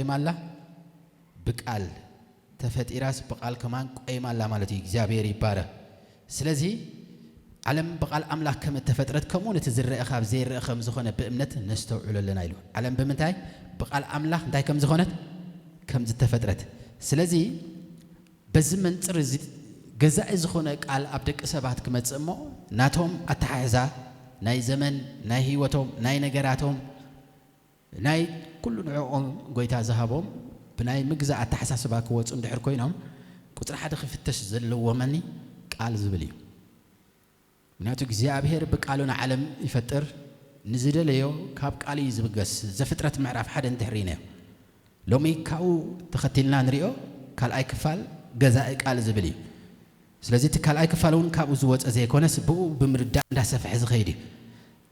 ቆይማ ኣላ፣ ብቃል ተፈጢራስ ብቃል ከማን ቆይማ ኣላ ማለት እዩ። እግዚኣብሔር ይባረክ። ስለዚ ዓለም ብቃል ኣምላኽ ከም እተፈጥረት፣ ከምኡ ነቲ ዝረአ ካብ ዘይረአ ከም ዝኾነ ብእምነት ነስተውዕሎ ኣለና ኢሉ። ዓለም ብምንታይ? ብቃል ኣምላኽ እንታይ ከም ዝኾነት? ከም ዝተፈጥረት። ስለዚ በዚ መንጽር እዚ ገዛኢ ዝኾነ ቃል ኣብ ደቂ ሰባት ክመጽእ እሞ፣ ናቶም ኣተሓሕዛ ናይ ዘመን፣ ናይ ህይወቶም፣ ናይ ነገራቶም፣ ናይ ኩሉ ንዕኦም ጎይታ ዝሃቦም ብናይ ምግዛእ ኣተሓሳስባ ክወጹ እንድሕር ኮይኖም፣ ቁጽሪ ሓደ ክፍተሽ ዘለዎምኒ ቃል ዝብል እዩ። ምክንያቱ እግዚኣብሔር ብቃሉ ንዓለም ይፈጥር፣ ንዝደለዮ ካብ ቃሉ እዩ ዝብገስ። ዘፍጥረት ምዕራፍ ሓደ እንድሕር ኢነ ሎሚ ካብኡ ተኸቲልና ንሪኦ ካልኣይ ክፋል ገዛኢ ቃል ዝብል እዩ። ስለዚ እቲ ካልኣይ ክፋል እውን ካብኡ ዝወፀ ዘይኮነስ ብኡ ብምርዳእ እንዳሰፍሐ ዝኸይድ እዩ።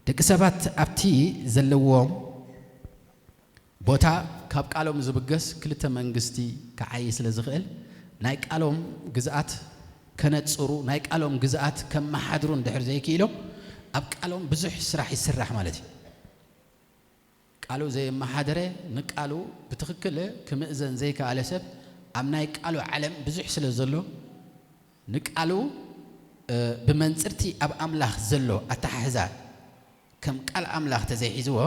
ደቂ ሰባት ኣብቲ ዘለዎም ቦታ ካብ ቃሎም ዝብገስ ክልተ መንግስቲ ክዓይ ስለ ዝኽእል ናይ ቃሎም ግዝኣት ከነፅሩ ናይ ቃሎም ግዝኣት ከመሓድሩ እንድሕር ዘይክኢሎም ኣብ ቃሎም ብዙሕ ስራሕ ይስራሕ ማለት እዩ። ቃሉ ዘየመሓደረ ንቃሉ ብትኽክል ክምእዘን ዘይከኣለ ሰብ ኣብ ናይ ቃሉ ዓለም ብዙሕ ስለ ዘሎ ንቃሉ ብመንፅርቲ ኣብ ኣምላኽ ዘሎ ኣተሓሕዛ ከም ቃል ኣምላኽ ተዘይሒዝዎ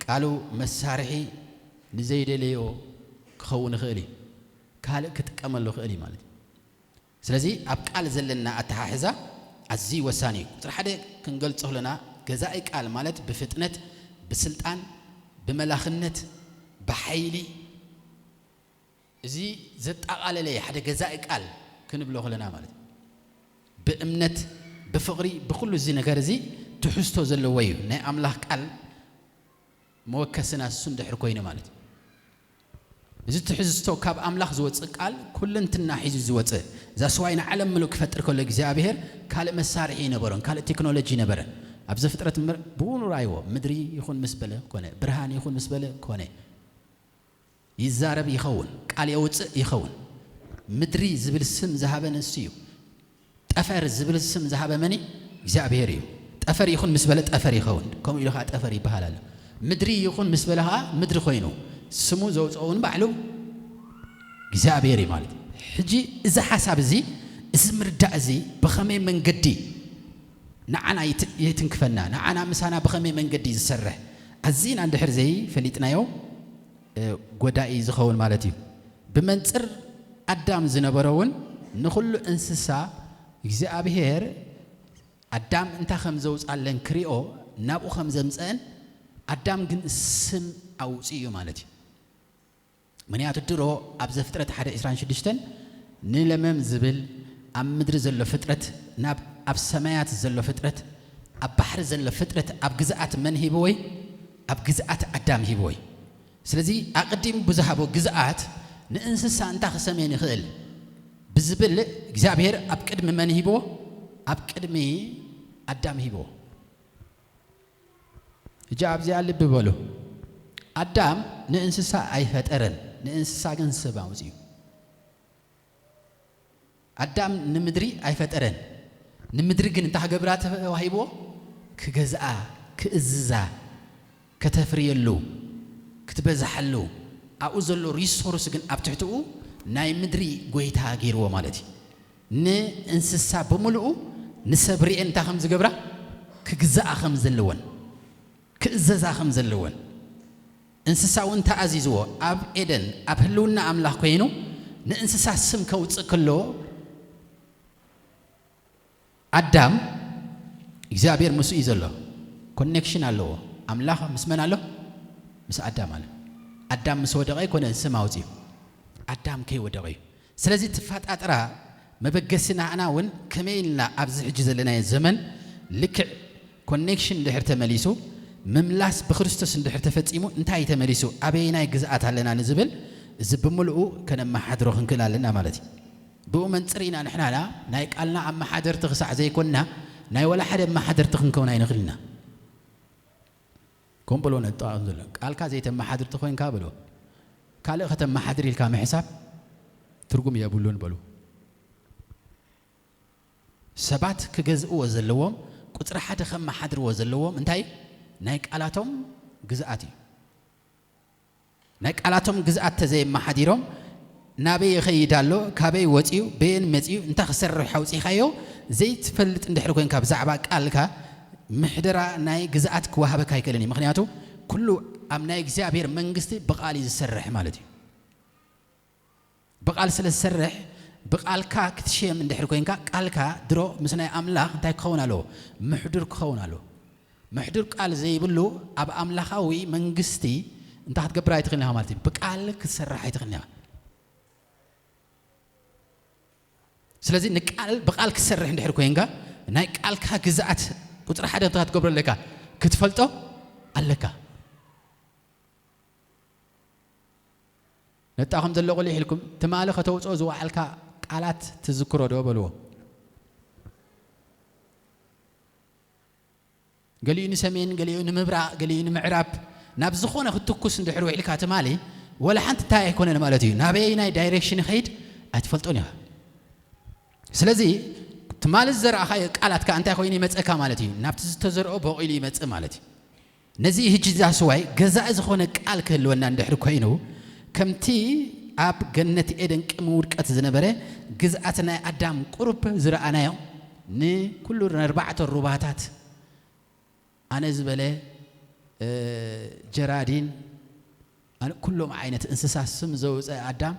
ቃሉ መሳርሒ ንዘይደለዮ ክኸውን ይኽእል እዩ። ካልእ ክጥቀመሉ ይኽእል እዩ ማለት እዩ። ስለዚ ኣብ ቃል ዘለና ኣተሓሕዛ ኣዝዩ ወሳኒ እዩ። ቁፅሪ ሓደ ክንገልፆ ከለና ገዛኢ ቃል ማለት ብፍጥነት፣ ብስልጣን፣ ብመላኽነት፣ ብሓይሊ እዚ ዘጠቓለለ ሓደ ገዛኢ ቃል ክንብሎ ከለና ማለት እዩ። ብእምነት፣ ብፍቕሪ፣ ብኩሉ እዚ ነገር እዚ ትሕዝቶ ዘለዎ እዩ። ናይ ኣምላኽ ቃል መወከስና እሱ እንድሕር ኮይኑ ማለት እዩ። እዚ ትሕዝቶ ካብ ኣምላኽ ዝወፅእ ቃል ኩልንትና ሒዙ ዝወፅእ እዛ ስዋይ ንዓለም ምሉእ ክፈጥር ከሎ እግዚኣብሔር ካልእ መሳርሒ ይነበሮን ካልእ ቴክኖሎጂ ይነበረን። ኣብ ዘፍጥረት ምር- ብኡ ንርኣይዎ ምድሪ ይኹን ምስ በለ ኮነ፣ ብርሃን ይኹን ምስ በለ ኮነ። ይዛረብ ይኸውን፣ ቃል የውፅእ ይኸውን። ምድሪ ዝብል ስም ዝሃበ ንሱ እዩ። ጠፈር ዝብል ስም ዝሃበ መን እዩ? እግዚኣብሔር እዩ። ጠፈር ይኹን ምስ በለ ጠፈር ይኸውን። ከምኡ ኢሉ ከዓ ጠፈር ይበሃል ኣሎ። ምድሪ ይኹን ምስ በለ ከዓ ምድሪ ኮይኑ። ስሙ ዘውፅኦ እውን ባዕሉ እግዚኣብሔር እዩ ማለት እዩ። ሕጂ እዚ ሓሳብ እዚ፣ እዚ ምርዳእ እዚ ብኸመይ መንገዲ ንዓና ይት- የትንክፈና፣ ንዓና ምሳና ብኸመይ መንገዲ እዩ ዝሰርሕ ኣዚና እንድሕር ዘይፈሊጥናዮ፣ እ፣ ጎዳኢ ዝኸውን ማለት እዩ። ብመንፅር ኣዳም ዝነበረ እውን ንኹሉ እንስሳ እግዚኣብሔር ኣዳም እንታይ ከም ዘውፃለን ክሪኦ ናብኡ ከም ዘምፀአን ኣዳም ግን ስም ኣውፅኡ እዩ ማለት እዩ። ምክንያቱ ድሮ ኣብ ዘፍጥረት ሓደ ዕስራን ሽዱሽተን ንለመም ዝብል ኣብ ምድሪ ዘሎ ፍጥረት ናብ ኣብ ሰማያት ዘሎ ፍጥረት ኣብ ባሕሪ ዘሎ ፍጥረት ኣብ ግዝኣት መን ሂብዎ እዩ? ኣብ ግዝኣት ኣዳም ሂብዎ እዩ። ስለዚ ኣቐዲሙ ብዝሃቦ ግዝኣት ንእንስሳ እንታይ ክሰምየን ይኽእል ብዝብል እግዚኣብሔር ኣብ ቅድሚ መን ሂብዎ? ኣብ ቅድሚ ኣዳም ሂብዎ። እጂ ኣብዚኣ ልቢ በሉ። ኣዳም ንእንስሳ ኣይፈጠረን፣ ንእንስሳ ግን ስም ኣውፅኡ። ኣዳም ንምድሪ ኣይፈጠረን። ንምድሪ ግን እንታይ ክገብራ ተዋሂብዎ? ክገዝኣ፣ ክእዝዛ፣ ከተፍርየሉ፣ ክትበዝሓሉ፣ ኣብኡ ዘሎ ሪሶርስ ግን ኣብ ትሕትኡ ናይ ምድሪ ጎይታ ገይርዎ ማለት እዩ። ንእንስሳ ብምልኡ ንሰብ ርኤን እንታይ ከም ዝገብራ ክግዛኣ ከም ዘለወን ክእዘዛ ከም ዘለወን እንስሳ እውን ተኣዚዝዎ ኣብ ኤደን ኣብ ህልውና ኣምላኽ ኮይኑ ንእንስሳ ስም ከውፅእ ከለዎ ኣዳም እግዚኣብሔር ምስኡ እዩ ዘሎ። ኮኔክሽን ኣለዎ። ኣምላኽ ምስ መን ኣሎ? ምስ ኣዳም ኣሎ። ኣዳም ምስ ወደቐ ኣይኮነን ስም ኣውፅኡ። ኣዳም ከይወደቐ እዩ። ስለዚ ትፈጣጥራ መበገሲ ናዕና እውን ከመይ ኢልና ኣብዚ ሕጂ ዘለናዮ ዘመን ልክዕ ኮኔክሽን እንድሕር ተመሊሱ ምምላስ ብክርስቶስ እንድሕር ተፈፂሙ እንታይ እዩ ተመሊሱ ኣበየናይ ግዝኣት ኣለና ንዝብል እዚ ብምልኡ ከነመሓድሮ ክንክእል ኣለና ማለት እዩ። ብኡ መንፅር ኢና ንሕናና ናይ ቃልና ኣመሓደርቲ ክሳዕ ዘይኮንና ናይ ወላ ሓደ ኣመሓደርቲ ክንከውን ኣይንኽእል ኢና። ከም በሎ ነጠቓቕም ዘሎ ቃልካ ዘይተመሓድር ተኾይንካ በሎ ካልእ ከተመሓድር ኢልካ ምሕሳብ ትርጉም የብሉን በሉ። ሰባት ክገዝእዎ ዘለዎም ቁፅሪ ሓደ ከመሓድርዎ ዘለዎም እንታይ ናይ ቃላቶም ግዝኣት እዩ። ናይ ቃላቶም ግዝኣት ተዘየመሓዲሮም፣ ናበይ ይኸይድ ኣሎ፣ ካበይ ወፂኡ፣ በየን መፂኡ፣ እንታይ ክሰርሕ ኣውፂኻዮ ዘይትፈልጥ እንድሕር ኮይንካ፣ ብዛዕባ ቃልካ ምሕደራ ናይ ግዝኣት ክወሃበካ ኣይክእልን እዩ። ምክንያቱ ኩሉ ኣብ ናይ እግዚኣብሔር መንግስቲ ብቃል እዩ ዝሰርሕ ማለት እዩ። ብቃል ስለ ዝሰርሕ፣ ብቃልካ ክትሽየም እንድሕር ኮይንካ፣ ቃልካ ድሮ ምስ ናይ ኣምላኽ እንታይ ክኸውን ኣለዎ? ምሕዱር ክኸውን ኣለዎ። ምሕዱር ቃል ዘይብሉ ኣብ ኣምላኻዊ መንግስቲ እንታይ ክትገብር ኣይትኽእልን ኢኻ ማለት እዩ። ብቃል ክትሰርሕ ኣይትኽእልን ኢኻ። ስለዚ ንቃል፣ ብቃል ክትሰርሕ እንድሕር ኮይንካ፣ ናይ ቃልካ ግዝኣት ቁፅሪ ሓደ እንታይ ክትገብሮ ኣለካ? ክትፈልጦ ኣለካ። ነጣኹም ዘሎ ቆልዕ ኢልኩም ትማሊ ከተውፅኦ ዝወዓልካ ቃላት ትዝክሮ ዶ በልዎ። ገሊኡ ንሰሜን፣ ገሊኡ ንምብራቕ፣ ገሊኡ ንምዕራብ፣ ናብ ዝኾነ ክትትኩስ እንድሕር ውዒልካ ትማሊ፣ ወላ ሓንቲ እንታይ ኣይኮነን ማለት እዩ። ናበየናይ ዳይሬክሽን ይኸይድ ኣይትፈልጦን ኢኻ። ስለዚ ትማሊ ዝዘራእኻዮ ቃላት ከኣ እንታይ ኮይኑ ይመጸካ ማለት እዩ? ናብቲ ዝተዘርኦ በቂሉ ይመጽእ ማለት እዩ። ነዚ ሕጂ ዛስዋይ ገዛኢ ዝኾነ ቃል ክህልወና እንድሕር ኮይኑ፣ ከምቲ ኣብ ገነት ኤደን ቅድሚ ውድቀት ዝነበረ ግዝኣት ናይ ኣዳም ቁሩብ ዝረኣናዮ፣ ንኩሉ ነርባዕተ ሩባታት ኣነ ዝበለ፣ እ፣ ጀራዲን፣ ኣነ ኩሎም ዓይነት እንስሳ ስም ዘውፀ ኣዳም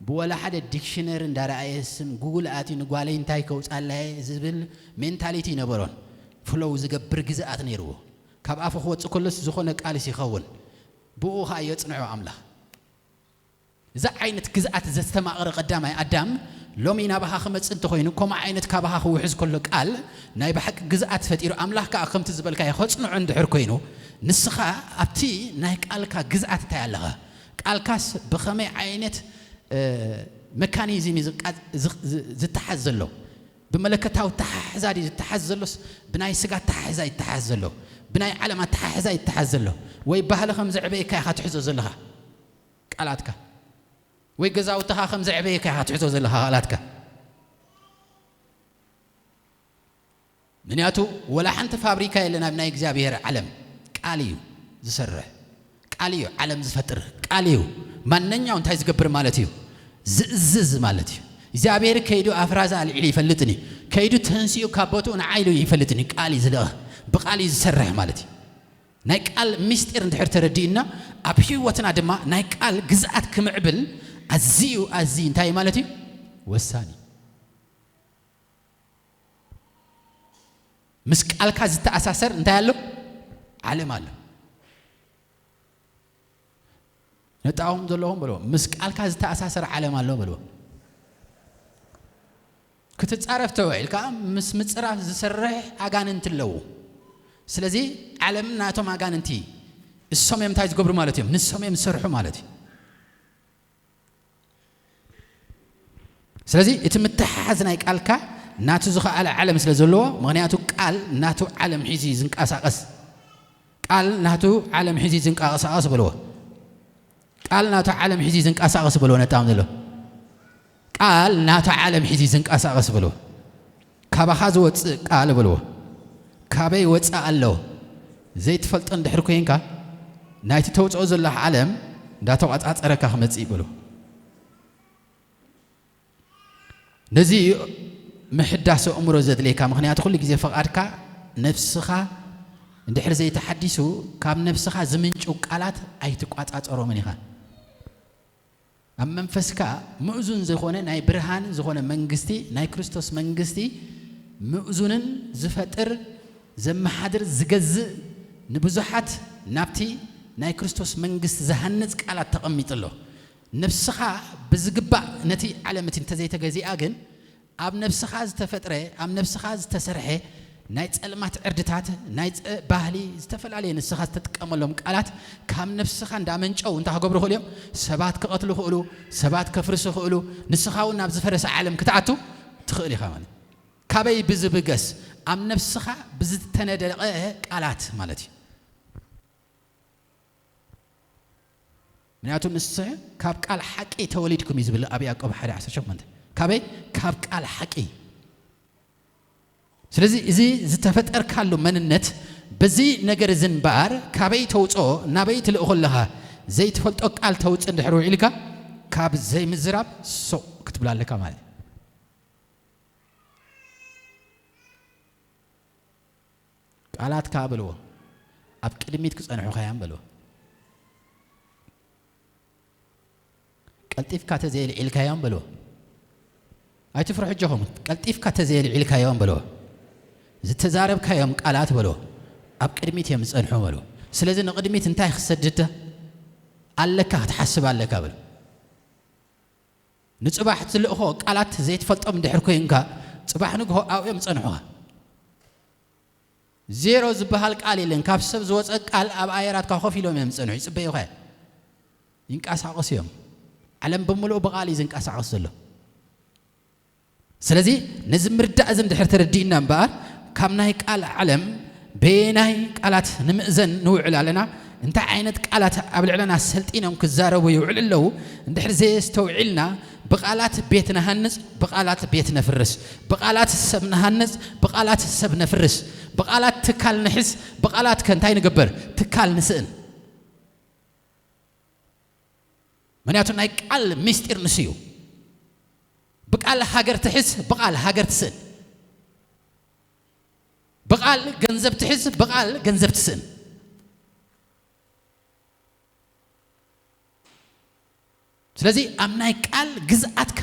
ብወላ ሓደ ዲክሽነሪ እንዳረኣየ ስም ጉግል ኣትዩ ንጓለይ እንታይ ከውፃላየ ዝብል ሜንታሊቲ ይነበሮን ፍሎው ዝገብር ግዝኣት ነይርዎ። ካብ ኣፉ ክወፅእ ከሎስ ዝኾነ ቃልስ ይኸውን፣ ብኡ ኸዓ የፅንዖ ኣምላኽ። እዚ ዓይነት ግዝኣት ዘስተማቐረ ቀዳማይ ኣዳም ሎሚ ናባኻ ክመጽእ እንተኾይኑ፣ ከምኡ ዓይነት ካባኻ ክውሕዝ ከሎ ቃል ናይ ብሓቂ ግዝኣት ፈጢሩ፣ ኣምላኽ ከኣ ከምቲ ዝበልካዮ ከጽንዖ እንድሕር ኮይኑ፣ ንስኻ ኣብቲ ናይ ቃልካ ግዝኣት እንታይ ኣለኻ? ቃልካስ ብኸመይ ዓይነት፣ እ፣ መካኒዝም እዩ ዝቃ-፣ ዝ-፣ ዝ-፣ ዝተሓዝ ዘሎ? ብመለከታዊ ኣተሓሕዛ ድዩ ዝተሓዝ ዘሎስ ብናይ ስጋ ኣተሓሕዛ ይተሓዝ ዘሎ? ብናይ ዓለም ኣተሓሕዛ ይተሓዝ ዘሎ? ወይ ባህሊ ከም ዘዕበየካ ኢኻ ትሕዞ ዘለኻ? ቃላትካ። ወይ ገዛውትኻ ከም ዘዕበየካ ኢኻ ትሕዞ ዘለኻ ቃላትካ። ምክንያቱ ወላ ሓንቲ ፋብሪካ የለን ኣብ ናይ እግዚኣብሔር ዓለም። ቃል እዩ ዝሰርሕ። ቃል እዩ ዓለም ዝፈጥር። ቃል እዩ ማንኛው እንታይ ዝገብር ማለት እዩ? ዝእዝዝ ማለት እዩ። እግዚኣብሔር ከይዱ ኣፍራዛ ኣልዒሉ ይፈልጥን እዩ። ከይዱ ተንሲኡ ካብ ቦትኡ ንዓይሉ ይፈልጥን እዩ። ቃል እዩ ዝልእኽ። ብቃል እዩ ዝሰርሕ ማለት እዩ። ናይ ቃል ምስጢር እንድሕር ተረዲእና፣ ኣብ ህይወትና ድማ ናይ ቃል ግዝኣት ክምዕብል ኣዝዩ፣ ኣዝዩ እንታይ ማለት እዩ? ወሳኒ። ምስ ቃልካ ዝተኣሳሰር እንታይ ኣሎ? ዓለም ኣሎ። ነጣኹም ዘለኹም በልዎ፣ ምስ ቃልካ ዝተኣሳሰር ዓለም ኣሎ በልዎ። ክትጻረፍ ተውዒልካ ምስ ምጽራፍ ዝሰርሕ ኣጋንንቲ ኣለዉ። ስለዚ ዓለም ናቶም ኣጋንንቲ እሶም እዮም እንታይ ዝገብሩ ማለት እዮም? ንሶም እዮም ዝሰርሑ ማለት እዩ። ስለዚ እቲ ምትሓሓዝ ናይ ቃልካ ናቱ ዝኸኣለ ዓለም ስለ ዘለዎ፣ ምኽንያቱ ቃል ናቱ ዓለም ሒዙ እዩ ዝንቀሳቐስ። ቃል ናቱ ዓለም ሒዙ እዩ ዝንቀሳቐስ በልዎ። ቃል ናቱ ዓለም ሒዙ እዩ ዝንቀሳቐስ በልዎ። ነጣም ዘሎ ቃል ናቱ ዓለም ሒዙ እዩ ዝንቀሳቐስ በልዎ። ካባኻ ዝወፅእ ቃል በልዎ። ካበይ ወፅእ ኣሎ? ዘይትፈልጦ እንድሕር ኮይንካ፣ ናይቲ ተውፅኦ ዘለኻ ዓለም እንዳተቋፃፀረካ ክመፅእ በልዎ። ነዚ እዩ ምሕዳስ ኣእምሮ ዘድልየካ። ምኽንያቱ ኩሉ ግዜ ፍቓድካ፣ ነብስኻ እንድሕር ዘይተሓዲሱ፣ ካብ ነብስኻ ዝምንጭው ቃላት ኣይትቋጻጸሮምን ኢኻ። ኣብ መንፈስካ ምእዙን ዝኾነ ናይ ብርሃን ዝኾነ መንግስቲ፣ ናይ ክርስቶስ መንግስቲ ምእዙንን ዝፈጥር፣ ዘመሓድር፣ ዝገዝእ፣ ንብዙሓት ናብቲ ናይ ክርስቶስ መንግስቲ ዝሃንጽ ቃላት ተቐሚጡ ኣሎ። ነብስኻ ብዝግባእ ነቲ ዓለም እቲ እንተዘይተገዚኣ ግን፣ ኣብ ነብስኻ ዝተፈጥረ፣ ኣብ ነብስኻ ዝተሰርሐ ናይ ጸልማት ዕርድታት፣ ናይ ጸ-፣ ባህሊ፣ ዝተፈላለየ ንስኻ ዝተጥቀመሎም ቃላት ካብ ነብስኻ እንዳመንጨው እንታይ ክገብሩ ይኽእሉ እዮም? ሰባት ክቐትሉ ይኽእሉ፣ ሰባት ከፍርሱ ይኽእሉ፣ ንስኻ እውን ናብ ዝፈረሰ ዓለም ክትኣቱ ትኽእል ኢኻ ማለት። ካበይ ብዝብገስ? ኣብ ነብስኻ ብዝተነደቐ ቃላት ማለት እዩ። ምክንያቱ ንስሕ ካብ ቃል ሓቂ ተወሊድኩም እዩ ዝብል ኣብ ያዕቆብ ሓደ ዓሰርተ ሸሞንተ። ካበይ? ካብ ቃል ሓቂ። ስለዚ እዚ ዝተፈጠርካሉ መንነት በዚ ነገር እዚ እምበኣር ካበይ ተውፅኦ፣ ናበይ ትልእኾ ኣለኻ፣ ዘይትፈልጦ ቃል ተውፅእ እንድሕር ውዒልካ፣ ካብ ዘይምዝራብ ሱቕ ክትብል ኣለካ ማለት እዩ። ቃላትካ በልዎ፣ ኣብ ቅድሚት ክጸንሑኻ እዮም በልዎ። ቀልጢፍካ ተዘየልዒልካዮም በልዎ። ኣይትፍርሑ ኣጆኹም። ቀልጢፍካ ተዘየልዒልካዮም በልዎ። ዝተዛረብካዮም ቃላት በልዎ፣ ኣብ ቅድሚት እዮም ዝጸንሑ በልዎ። ስለዚ ንቕድሚት እንታይ ክሰድድ ኣለካ ክትሓስብ ኣለካ በልዎ። ንጽባሕ ትልእኾ ቃላት ዘይትፈልጦም እንድሕር ኮይንካ፣ ጽባሕ ንግሆ ኣብኡ እዮም ዝጸንሑኻ። ዜሮ ዝበሃል ቃል የለን። ካብ ሰብ ዝወጸ ቃል ኣብ ኣየራትካ ኮፍ ኢሎም እዮም ዝጸንሑ፣ ይጽበዩኻ እዮም። ይንቀሳቐሱ እዮም። ዓለም ብምሉኡ ብቓል እዩ ዝንቀሳቐስ ዘሎ። ስለዚ ነዚ ምርዳእ እዚ እንድሕር ተረዲእና እምበኣር፣ ካብ ናይ ቃል ዓለም በየናይ ቃላት ንምእዘን ንውዕል ኣለና? እንታይ ዓይነት ቃላት ኣብ ልዕለና ሰልጢኖም ክዛረቡ ይውዕሉ ኣለዉ? እንድሕር ዘየስተውዒልና፣ ብቓላት ቤት ንሃንጽ፣ ብቓላት ቤት ነፍርስ፣ ብቓላት ሰብ ንሃንጽ፣ ብቓላት ሰብ ነፍርስ፣ ብቓላት ትካል ንሕዝ፣ ብቓላት ከ እንታይ ንግበር? ትካል ንስእን። ምኽንያቱ ናይ ቃል ምስጢር ንሱ እዩ። ብቃል ሃገር ትሕዝ፣ ብቃል ሃገር ትስእን። ብቃል ገንዘብ ትሕዝ፣ ብቃል ገንዘብ ትስእን። ስለዚ ኣብ ናይ ቃል ግዝኣትካ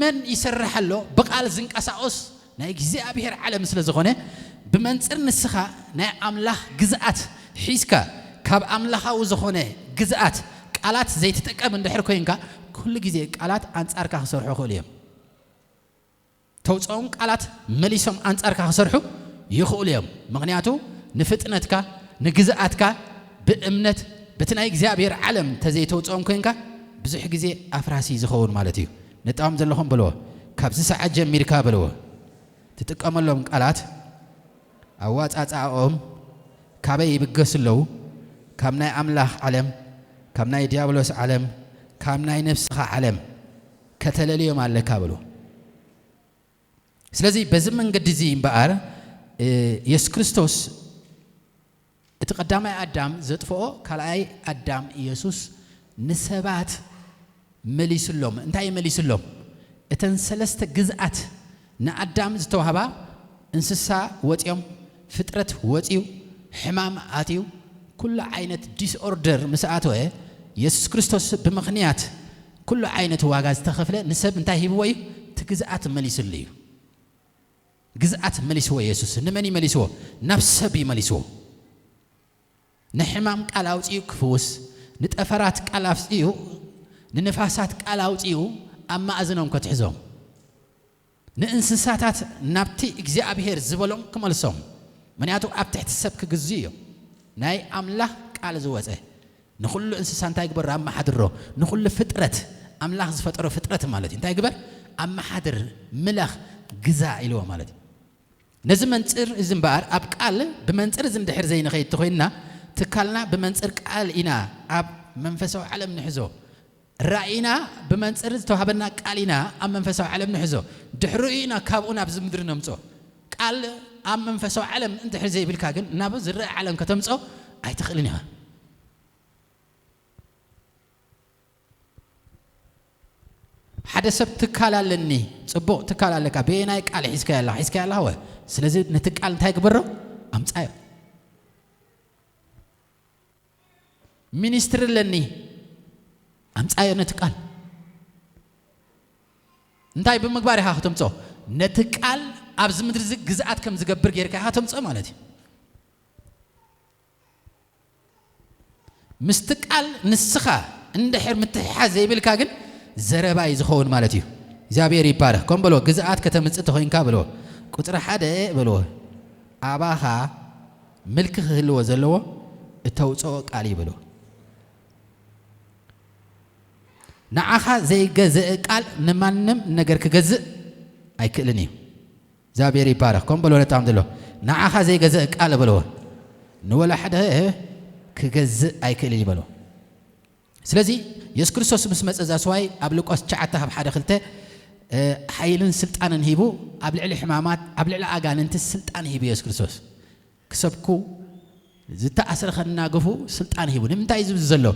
መን ይሰርሕ ኣሎ? ብቃል ዝንቀሳቐስ ናይ እግዚኣብሔር ዓለም ስለ ዝኾነ፣ ብመንጽር ንስኻ ናይ ኣምላኽ ግዝኣት ሒዝካ፣ ካብ ኣምላኻዊ ዝኾነ ግዝኣት ቃላት ዘይትጥቀም እንድሕር ኮይንካ፣ ኩሉ ግዜ ቃላት ኣንጻርካ ክሰርሑ ይኽእሉ እዮም። ተውፅኦም ቃላት መሊሶም ኣንጻርካ ክሰርሑ ይኽእሉ እዮም። ምኽንያቱ ንፍጥነትካ፣ ንግዝኣትካ ብእምነት በቲ ናይ እግዚኣብሔር ዓለም ተዘይተውፅኦም ኮይንካ፣ ብዙሕ ግዜ ኣፍራሲ ዝኸውን ማለት እዩ። ነጣም ዘለኹም በልዎ፣ ካብዚ ሰዓት ጀሚርካ በልዎ፣ ትጥቀመሎም ቃላት፣ ኣዋጻጽኣኦም ካበይ ይብገሱ ኣለዉ? ካብ ናይ ኣምላኽ ዓለም፣ ካብ ናይ ዲያብሎስ ዓለም፣ ካብ ናይ ነፍስኻ ዓለም ከተለልዮም ኣለካ በልዎ። ስለዚ በዚ መንገዲ እዚ እምበኣር፣ እ፣ የሱስ ክርስቶስ እቲ ቀዳማይ ኣዳም ዘጥፍኦ ካልኣይ ኣዳም ኢየሱስ ንሰባት መሊስሎም። እንታይ መሊስሎም? እተን ሰለስተ ግዝኣት ንኣዳም ዝተዋህባ፣ እንስሳ ወፂኦም፣ ፍጥረት ወፂኡ፣ ሕማም ኣትዩ፣ ኩሉ ዓይነት ዲስኦርደር ምስ ኣተወ፣ የሱስ ክርስቶስ ብምኽንያት ኩሉ ዓይነት ዋጋ ዝተኸፍለ ንሰብ እንታይ ሂብዎ እዩ? እቲ ግዝኣት መሊስሉ እዩ። ግዝኣት መሊስዎ የሱስ። ንመን እዩ መሊስዎ? ናብ ሰብ እዩ መሊስዎ። ንሕማም ቃል ኣውፂኡ ክፍውስ፣ ንጠፈራት ቃል ኣውፂኡ፣ ንንፋሳት ቃል ኣውፂኡ ኣብ ማእዝኖም ከትሕዞም፣ ንእንስሳታት ናብቲ እግዚኣብሔር ዝበሎም ክመልሶም። ምኽንያቱ ኣብ ትሕቲ ሰብ ክግዙ እዮም። ናይ ኣምላኽ ቃል ዝወፀ ንኹሉ እንስሳ እንታይ ግበር? ኣመሓድሮ። ንኹሉ ፍጥረት፣ ኣምላኽ ዝፈጠሮ ፍጥረት ማለት እዩ። እንታይ ግበር? ኣመሓድር፣ ምለኽ፣ ግዛ ኢልዎ ማለት እዩ። ነዚ መንጽር እዚ እምበኣር፣ ኣብ ቃል ብመንጽር እዚ እንድሕር ዘይንኸይድ ተኾይንና፣ ትካልና ብመንጽር ቃል ኢና ኣብ መንፈሳዊ ዓለም ንሕዞ። ራእይና ብመንጽር ዝተዋህበና ቃል ኢና ኣብ መንፈሳዊ ዓለም ንሕዞ። ድሕሪኡ ኢና ካብኡ ናብዚ ምድሪ ነምጾ። ቃል ኣብ መንፈሳዊ ዓለም እንድሕር ዘይብልካ ግን፣ ናብ ዝረአ ዓለም ከተምጾ ኣይትኽእልን ኢኻ። ሓደ ሰብ ትካል ኣለኒ፣ ጽቡቕ ትካል ኣለካ፣ በየናይ ቃል ሒዝካዮ ኣለኻ? ሒዝካዮ ኣለኻ ወ? ስለዚ ነቲ ቃል እንታይ ግበሮ? ኣምጻዮ። ሚኒስትሪ ኣለኒ፣ ኣምጻዮ ነቲ ቃል። እንታይ ብምግባር ኢኻ ከተምጾ? ነቲ ቃል ኣብዚ ምድሪ እዚ ግዝኣት ከም ዝገብር ጌርካ ኢኻ ተምጾ ማለት እዩ። ምስቲ ቃል ንስኻ እንድሕር ምትሕሓዝ ዘይብልካ ግን ዘረባ እዩ ዝኸውን ማለት እዩ። እግዚኣብሔር ይባረኽ። ከም በሎ ግዝኣት ከተምጽእ ተኾይንካ በሎ፣ ቁጽሪ ሓደ በሎ፣ ኣባኻ ምልኪ ክህልዎ ዘለዎ እተውፅኦ ቃል እዩ በሎ። ንዓኻ ዘይገዘእ ቃል ንማንም ነገር ክገዝእ ኣይክእልን እዩ። እግዚኣብሔር ይባረኽ። ከም በሎ ነጣም ዘሎ፣ ንዓኻ ዘይገዘእ ቃል በልዎ፣ ንወላ ሓደ ክገዝእ ኣይክእልን እዩ በሎ። ስለዚ የሱስ ክርስቶስ ምስ መጸ እዛ ስዋይ ኣብ ሉቃስ ትሽዓተ ካብ ሓደ ክልተ፣ እ፣ ሓይልን ስልጣንን ሂቡ፣ ኣብ ልዕሊ ሕማማት፣ ኣብ ልዕሊ ኣጋንንቲ ስልጣን ሂቡ የሱስ ክርስቶስ። ክሰብኩ፣ ዝተኣስረ ከናግፉ ስልጣን ሂቡ። ንምንታይ እዩ ዝብል ዘሎ?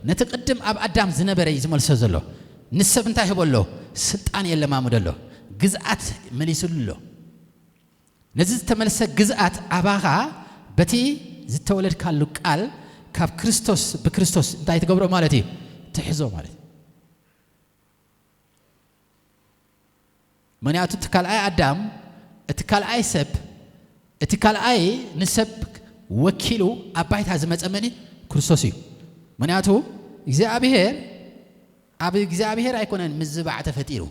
ነቲ ቅድም ኣብ ኣዳም ዝነበረ እዩ ዝመልሶ ዘሎ። ንሰብ እንታይ ሂቦ ኣሎ? ስልጣን የለማምዶ ኣሎ። ግዝኣት መሊሱሉ ኣሎ። ነዚ ዝተመልሰ ግዝኣት ኣባኻ በቲ ዝተወለድካሉ ቃል ካብ ክርስቶስ፣ ብክርስቶስ እንታይ ትገብሮ ማለት እዩ? ትሕዞ ማለት እዩ። ምኽንያቱ እቲ ካልኣይ ኣዳም፣ እቲ ካልኣይ ሰብ፣ እቲ ካልኣይ ንሰብ ወኪሉ ኣብ ባይታ ዝመጸ መን እዩ? ክርስቶስ እዩ። ምኽንያቱ እግዚኣብሔር፣ ኣብ እግዚኣብሔር ኣይኮነን ምዝባዕ ተፈጢሩ፣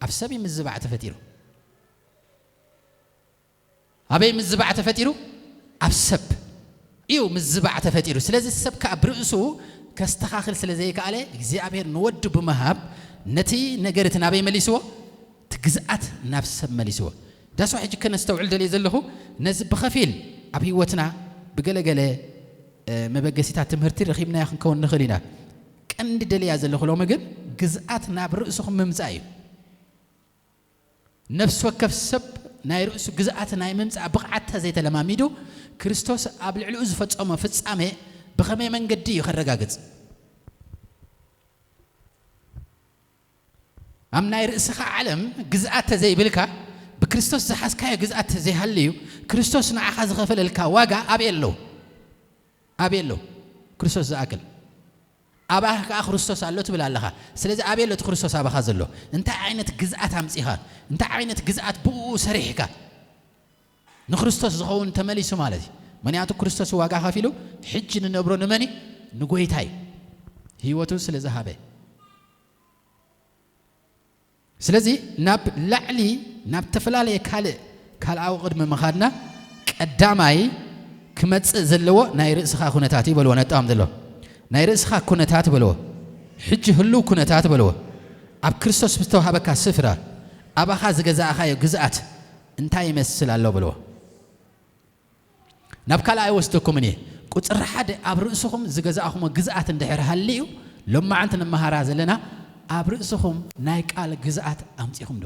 ኣብ ሰብ እዩ ምዝባዕ ተፈጢሩ። ኣበይ ምዝባዕ ተፈጢሩ? ኣብ ሰብ እዩ ምዝባዕ ተፈጢሩ። ስለዚ ሰብ ከኣ ብርእሱ ከስተኻኽል ስለ ዘይከኣለ፣ እግዚኣብሔር ንወዱ ብምሃብ ነቲ ነገር እቲ ናበይ መሊስዎ? እቲ ግዝኣት ናብ ሰብ መሊስዎ። ዳስዋ ሕጂ ከነስተውዕል ደልየ ዘለኹ፣ ነዚ ብኸፊል ኣብ ህይወትና ብገለገለ፣ እ፣ መበገሲታት ትምህርቲ ረኺብናዮ ክንከውን ንኽእል ኢና። ቀንዲ ደልያ ዘለኹ ሎሚ ግን ግዝኣት ናብ ርእስኹም ምምጻእ እዩ። ነፍሲ ወከፍ ሰብ ናይ ርእሱ ግዝኣት ናይ ምምጻእ ብቕዓት እንተ ዘይተለማሚዱ፣ ክርስቶስ ኣብ ልዕሊኡ ዝፈጸሞ ፍጻሜ ብኸመይ መንገዲ እዩ ከረጋግጽ? ኣብ ናይ ርእስኻ ዓለም ግዝኣት ተዘይብልካ፣ ብክርስቶስ ዝሓዝካዮ ግዝኣት ተዘይሃልዩ፣ ክርስቶስ ንዓኻ ዝኸፈለልካ ዋጋ ኣበይ ኣሎ? ኣበይ ኣሎ? ክርስቶስ ዝኣክል። ኣባኻ ከኣ ክርስቶስ ኣሎ ትብል ኣለኻ። ስለዚ ኣበይ ኣሎ እቲ ክርስቶስ ኣባኻ ዘሎ? እንታይ ዓይነት ግዝኣት ኣምጺኻ? እንታይ ዓይነት ግዝኣት ብኡ ሰሪሕካ? ንክርስቶስ ዝኸውን ተመሊሱ ማለት እዩ። ምኽንያቱ ክርስቶስ ዋጋ ከፊሉ፣ ሕጂ ንነብሮ ንመን እዩ? ንጎይታ እዩ። ህይወቱ ስለ ዝሃበ። ስለዚ ናብ ላዕሊ፣ ናብ ተፈላለየ ካልእ፣ ካልኣዊ ቅድሚ ምኻድና፣ ቀዳማይ ክመጽእ ዘለዎ ናይ ርእስኻ ኩነታት እዩ በልዎ፣ ነጣም ዘሎ። ናይ ርእስኻ ኩነታት በልዎ። ሕጂ ህልው ኩነታት በልዎ። ኣብ ክርስቶስ ብዝተዋሃበካ ስፍራ፣ ኣባኻ ዝገዛእኻዮ ግዝኣት እንታይ ይመስል ኣሎ በልዎ። ናብ ካልእ ኣይወስደኩምን እየ። ቁጽሪ ሓደ፣ ኣብ ርእስኹም ዝገዛእኹሞ ግዝኣት እንድሕር ሃልዩ፣ ሎማዓንቲ ንመሃራ ዘለና፣ ኣብ ርእስኹም ናይ ቃል ግዝኣት ኣምጺኹም ዶ?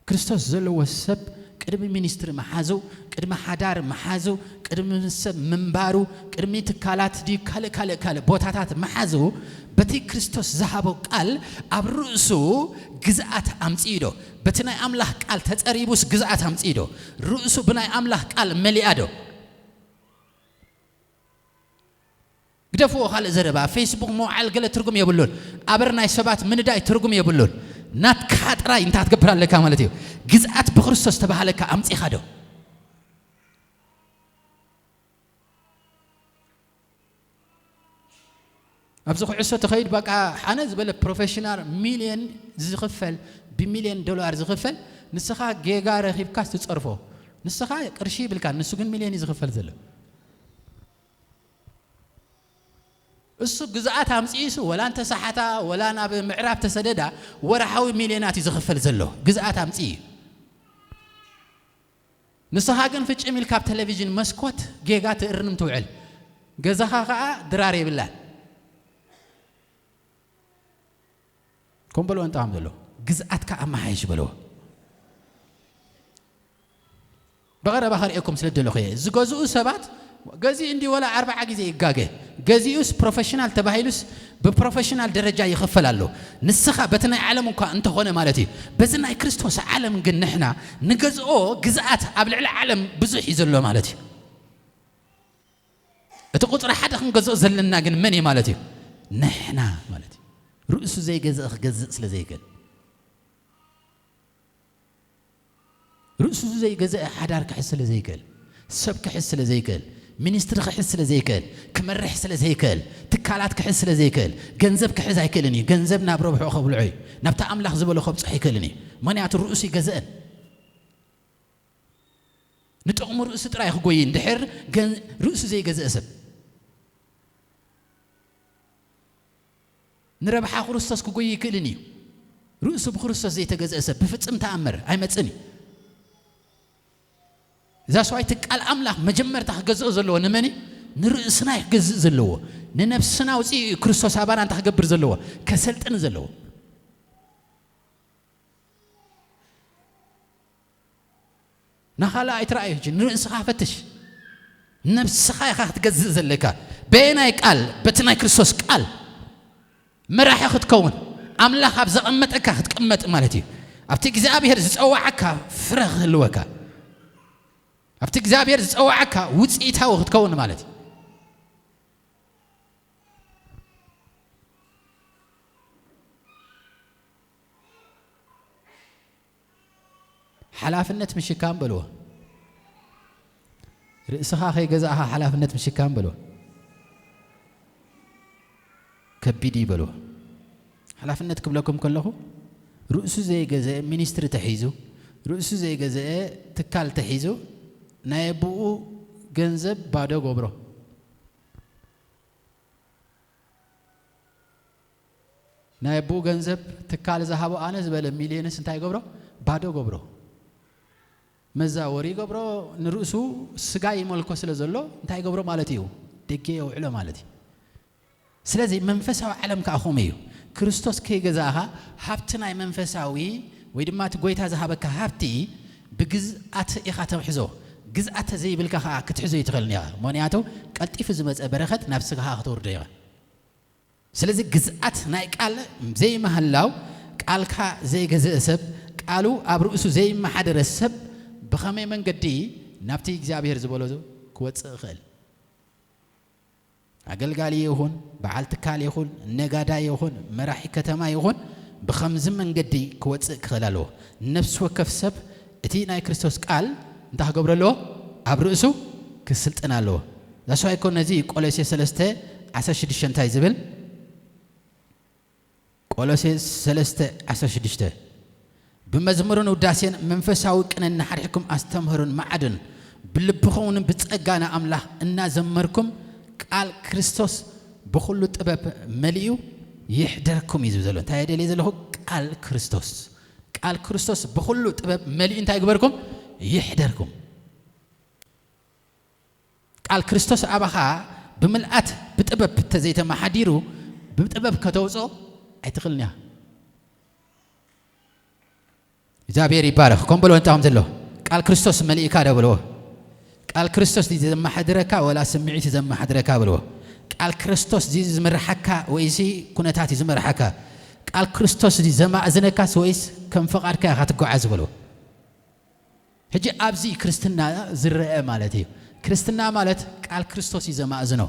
ክርስቶስ ዘለዎ ሰብ ቅድሚ ሚኒስትሪ መሓዙ፣ ቅድሚ ሓዳር መሓዙ፣ ቅድሚ ሰብ ምንባሩ፣ ቅድሚ ትካላት ድዩ ካልእ፣ ካልእ፣ ካልእ ቦታታት መሓዙ፣ በቲ ክርስቶስ ዝሃቦ ቃል ኣብ ርእሱ ግዝኣት ኣምጺኡ ዶ? በቲ ናይ ኣምላኽ ቃል ተጸሪቡስ ግዝኣት ኣምጺኡ ዶ? ርእሱ ብናይ ኣምላኽ ቃል መሊኣ ዶ? ግደፍዎ፣ ካልእ ዘረባ። ፌስቡክ ምውዓል ገለ ትርጉም የብሉን። ኣበር ናይ ሰባት ምንዳይ ትርጉም የብሉን። ናትካ ጥራይ እንታይ ክትገብር ኣለካ ማለት እዩ? ግዝኣት ብክርስቶስ ተባህለካ ኣምጺኻ ዶ? ኣብዚ ኩዕሶ ተኸይድ በቃ ሓነ ዝበለ ፕሮፌሽናል ሚልዮን ዝኽፈል፣ ብሚልዮን ዶላር ዝኽፈል፣ ንስኻ ጌጋ ረኺብካስ ትጸርፎ። ንስኻ ቅርሺ ይብልካ፣ ንሱ ግን ሚልዮን እዩ ዝኽፈል ዘሎ። እሱ ግዝኣት ኣምጺኡስ ወላ እንተሰሓታ ወላ ናብ ምዕራብ ተሰደዳ ወርሓዊ ሚልዮናት እዩ ዝኽፈል ዘሎ። ግዝኣት ኣምጺኡ እዩ። ንስኻ ግን ፍጭም ኢልካ ኣብ ቴሌቪዥን መስኮት ጌጋ ትእርም ትውዕል። ገዛኻ ኸኣ ድራር የብላን። ከም በልዎ እንጣም ዘሎ ግዝኣትካ ኣመሓይሽ በልዎ። ብቐረባ ከርእየኩም ስለ ደለኹ እየ። ዝገዝኡ ሰባት ገዚኡ እንዲ ወላ ኣርባዓ ግዜ ይጋገ። ገዚኡስ ፕሮፌሽናል ተባሂሉስ ብፕሮፌሽናል ደረጃ ይኽፈል ኣሎ። ንስኻ በቲ ናይ ዓለም እኳ እንተኾነ ማለት እዩ። በዚ ናይ ክርስቶስ ዓለም ግን ንሕና ንገዝኦ ግዝኣት ኣብ ልዕሊ ዓለም ብዙሕ እዩ ዘሎ ማለት እዩ። እቲ ቁጽሪ ሓደ ክንገዝኦ ዘለና ግን መን እዩ ማለት እዩ? ንሕና ማለት እዩ። ርእሱ ዘይገዝእ ክገዝእ ስለ ዘይክእል። ርእሱ ዘይገዝአ ሓዳር ክሕዝ ስለ ዘይክእል፣ ሰብ ክሕዝ ስለ ዘይክእል፣ ሚኒስትሪ ክሕዝ ስለ ዘይክእል፣ ክመርሕ ስለ ዘይክእል፣ ትካላት ክሕዝ ስለ ዘይክእል፣ ገንዘብ ክሕዝ ኣይክእልን እዩ። ገንዘብ ናብ ረብሑ ከብልዖ እዩ። ናብቲ ኣምላኽ ዝበሎ ከብጽሖ ኣይክእልን እዩ። ምኽንያቱ ርእሱ ይገዝአን። ንጥቕሙ ርእሱ ጥራይ ክጎይ እንድሕር ገን-፣ ርእሱ ዘይገዝአ ሰብ ንረብሓ ክርስቶስ ክጎይ ይክእልን እዩ። ርእሱ ብክርስቶስ ዘይተገዝአ ሰብ ብፍጽም ተኣምር ኣይመጽእን እዩ። እዛ ሰዋይ እቲ ቃል ኣምላኽ መጀመርታ ክገዝኦ ዘለዎ ንመን እዩ? ንርእስና እዩ ክገዝእ ዘለዎ። ንነፍስና ኣውጺኡ እዩ ክርስቶስ ኣባና እንታይ ክገብር ዘለዎ? ከሰልጥን ዘለዎ። ናኻልእ ኣይትረኣዮ ሕጂ፣ ንርእስኻ ፈትሽ። ነብስኻ ኢኻ ክትገዝእ ዘለካ። በየናይ ቃል? በቲ ናይ ክርስቶስ ቃል መራሒ ክትከውን፣ ኣምላኽ ኣብ ዘቐመጠካ ክትቅመጥ ማለት እዩ። ኣብቲ እግዚኣብሔር ዝጸዋዓካ ፍረ ክህልወካ፣ ኣብቲ እግዚኣብሔር ዝጸዋዓካ ውጽኢታዊ ክትከውን ማለት እዩ። ሓላፍነት ምሽካም በልዎ። ርእስኻ ከይገዛእኻ ሓላፍነት ምሽካም በልዎ። ከቢድ እዩ በልዎ። ሓላፍነት ክብለኩም ከለኹ፣ ርእሱ ዘይገዘአ ሚኒስትሪ ተሒዙ፣ ርእሱ ዘይገዘአ ትካል ተሒዙ፣ ናይ ኣቦኡ ገንዘብ ባዶ ገብሮ። ናይ ኣቦኡ ገንዘብ ትካል ዝሃቦ ኣነ ዝበለ ሚልዮንስ እንታይ ገብሮ? ባዶ ገብሮ። መዛወሪ ገብሮ። ንርእሱ ስጋ ይመልኮ ስለ ዘሎ እንታይ ገብሮ ማለት እዩ? ደገ የውዕሎ ማለት እዩ። ስለዚ መንፈሳዊ ዓለም ከኣ ከምኡ እዩ። ክርስቶስ ከይገዛእኻ ሃብቲ ናይ መንፈሳዊ ወይ ድማ እቲ ጎይታ ዝሃበካ ሃብቲ ብግዝኣት ኢኻ ተምሕዞ። ግዝኣት ዘይብልካ ከኣ ክትሕዞ ይትኽእልን ኢኻ። ምኽንያቱ ቀልጢፉ ዝመጸ በረኸት ናብ ስጋኻ ከተውርዶ ኢኻ። ስለዚ ግዝኣት ናይ ቃል ዘይምህላው፣ ቃልካ ዘይገዝእ ሰብ፣ ቃሉ ኣብ ርእሱ ዘይመሓደረ ሰብ ብኸመይ መንገዲ ናብቲ እግዚኣብሔር ዝበሎ ክወጽእ ይኽእል? ኣገልጋሊ ይኹን፣ በዓል ትካል ይኹን፣ ነጋዳይ ይኹን፣ መራሒ ከተማ ይኹን፣ ብኸምዚ መንገዲ ክወጽእ ክኽእል ኣለዎ። ነፍሲ ወከፍ ሰብ እቲ ናይ ክርስቶስ ቃል እንታይ ክገብሮ ኣለዎ? ኣብ ርእሱ ክስልጥን ኣለዎ። ዛስዋይ እኮ ነዚ ቆሎሴ ሰለስተ ዓሰርተ ሽዱሽተ እንታይ ዝብል? ቆሎሴ ሰለስተ ዓሰርተ ሽዱሽተ፣ ብመዝሙርን ውዳሴን መንፈሳዊ ቅነን ንሓድሕድኩም ኣስተምህሩን መዓዱን፣ ብልብኹምን ብጸጋ ንኣምላኽ እናዘመርኩም፣ ቃል ክርስቶስ ብኹሉ ጥበብ መሊኡ ይሕደርኩም እዩ ዝብል ዘሎ። እንታይ እየ ደልየ ዘለኹ? ቃል ክርስቶስ። ቃል ክርስቶስ ብኹሉ ጥበብ መሊኡ እንታይ ይግበርኩም? ይሕደርኩም። ቃል ክርስቶስ ኣባኻ ብምልኣት ብጥበብ እንተዘይተመሓዲሩ፣ ብጥበብ ከተውፅኦ ኣይትኽእልን እያ። እግዚኣብሔር ይባረኽ። ከም በልዎ እንታይ ከም ዘሎ፣ ቃል ክርስቶስ መሊእካ ዶ በልዎ። ቃል ክርስቶስ ድዩ ዘመሓድረካ ወላ ስምዒት እዩ ዘመሓድረካ በልዎ። ቃል ክርስቶስ ድዩ ዝምርሓካ ወይሲ ኩነታት እዩ ዝመርሓካ? ቃል ክርስቶስ ድዩ ዘማእዝነካስ ወይስ ከም ፍቓድካ ኢኻ ትጓዓዝ በልዎ። ሕጂ ኣብዚ ክርስትና ዝረአ ማለት እዩ። ክርስትና ማለት ቃል ክርስቶስ እዩ ዘማእዝኖ።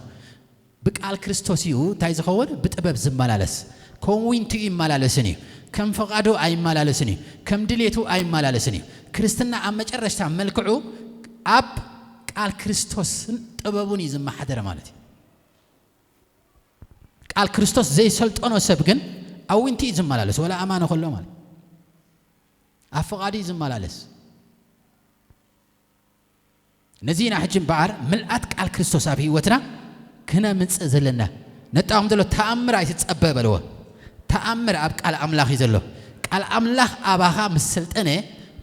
ብቃል ክርስቶስ እዩ እንታይ ዝኸውን? ብጥበብ ዝመላለስ። ከም ዊንቱ ይመላለስን እዩ። ከም ፈቓዱ ኣይመላለስን እዩ። ከም ድሌቱ ኣይመላለስን እዩ። ክርስትና ኣብ መጨረሽታ መልክዑ ኣብ ቃል ክርስቶስን ጥበቡን እዩ ዝመሓደር ማለት እዩ። ቃል ክርስቶስ ዘይሰልጠኖ ሰብ ግን ኣብ ዊንቱ እዩ ዝመላለስ፣ ወላ ኣማኒ ከሎ ማለት እዩ። ኣብ ፍቓዱ እዩ ዝመላለስ። ነዚ ኢና ሕጂ እምበኣር ምልኣት ቃል ክርስቶስ ኣብ ህይወትና ክነምጽእ ዘለና። ነጣኹም ዘሎ ተኣምር ኣይትጸበ በልዎ። ተኣምር ኣብ ቃል ኣምላኽ እዩ ዘሎ። ቃል ኣምላኽ ኣባኻ ምስ ሰልጠነ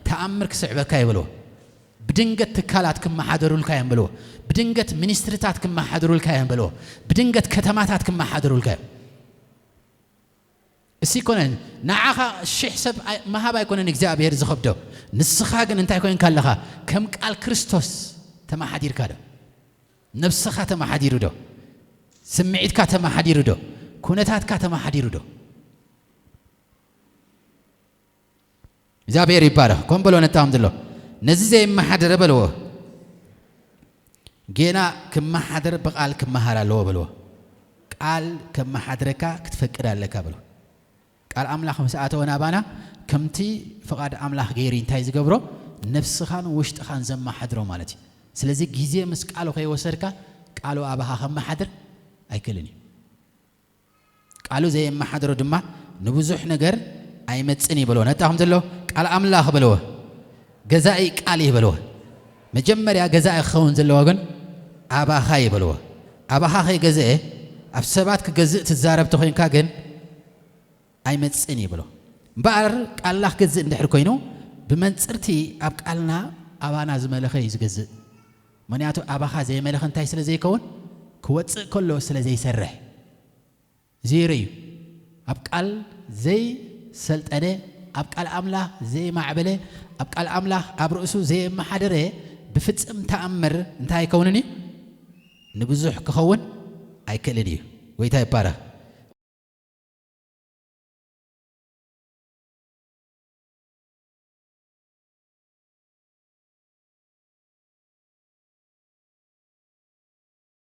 ተኣምር ክስዕበካ እዩ በልዎ። ብድንገት ትካላት ክመሓደሩልካ እዮም በልዎ። ብድንገት ሚኒስትሪታት ክመሓደሩልካ እዮም በልዎ። ብድንገት ከተማታት ክመሓደሩልካ እዮም። እሲ ይኮነን ንዓኻ ሽሕ ሰብ ኣይ- ምሃብ ኣይኮነን እግዚኣብሔር ዝኸብዶ። ንስኻ ግን እንታይ ኮንካ ኣለኻ? ከም ቃል ክርስቶስ ተመሓዲርካ ዶ? ነብስኻ ተመሓዲሩ ዶ? ስምዒትካ ተመሓዲሩ ዶ? ኩነታትካ ተመሓዲሩ ዶ? እግዚኣብሔር ይባረኽ። ከም በሎ ነታም ዘሎ ነዚ ዘይመሓደረ በልዎ። ጌና ክመሓደር ብቓል ክመሃር ኣለዎ በልዎ። ቃል ከመሓድረካ ክትፈቅድ ኣለካ በልዎ። ቃል ኣምላኽ ምስ ኣተወ ናባና ከምቲ ፍቓድ ኣምላኽ ገይሩ እንታይ ዝገብሮ? ነብስኻን ውሽጥኻን ዘመሓድሮ ማለት እዩ። ስለዚ ግዜ ምስ ቃሉ ከይወሰድካ ቃሉ ኣባኻ ከመሓድር ኣይክእልን እዩ። ቃሉ ዘየመሓድሮ ድማ ንብዙሕ ነገር ኣይመጽን እዩ በልዎ። ነታ ከም ዘሎ ቃል ኣምላኽ በልዎ። ገዛኢ ቃል እዩ በልዎ። መጀመርያ ገዛኢ ክኸውን ዘለዎ ግን ኣባኻ እዩ በልዎ። ኣባኻ ከይገዝአ ኣብ ሰባት ክገዝእ ትዛረብ ተኾይንካ ግን ኣይመጽን እዩ በልዎ። እምበኣር ቃል ኣምላኽ ክገዝእ እንድሕር ኮይኑ ብመንጽርቲ ኣብ ቃልና ኣባና ዝመለኸ እዩ ዝገዝእ። ምኽንያቱ ኣባኻ ዘይመለኸ እንታይ ስለ ዘይከውን ክወጽእ ከሎ ስለ ዘይሰርሕ ዜሮ እዩ። ኣብ ቃል ዘይሰልጠነ፣ ኣብ ቃል ኣምላኽ ዘይማዕበለ፣ ኣብ ቃል ኣምላኽ ኣብ ርእሱ ዘየመሓደረ ብፍጽም ተኣምር እንታይ ኣይከውንን እዩ? ንብዙሕ ክኸውን ኣይክእልን እዩ። ጎይታ ይባረኽ።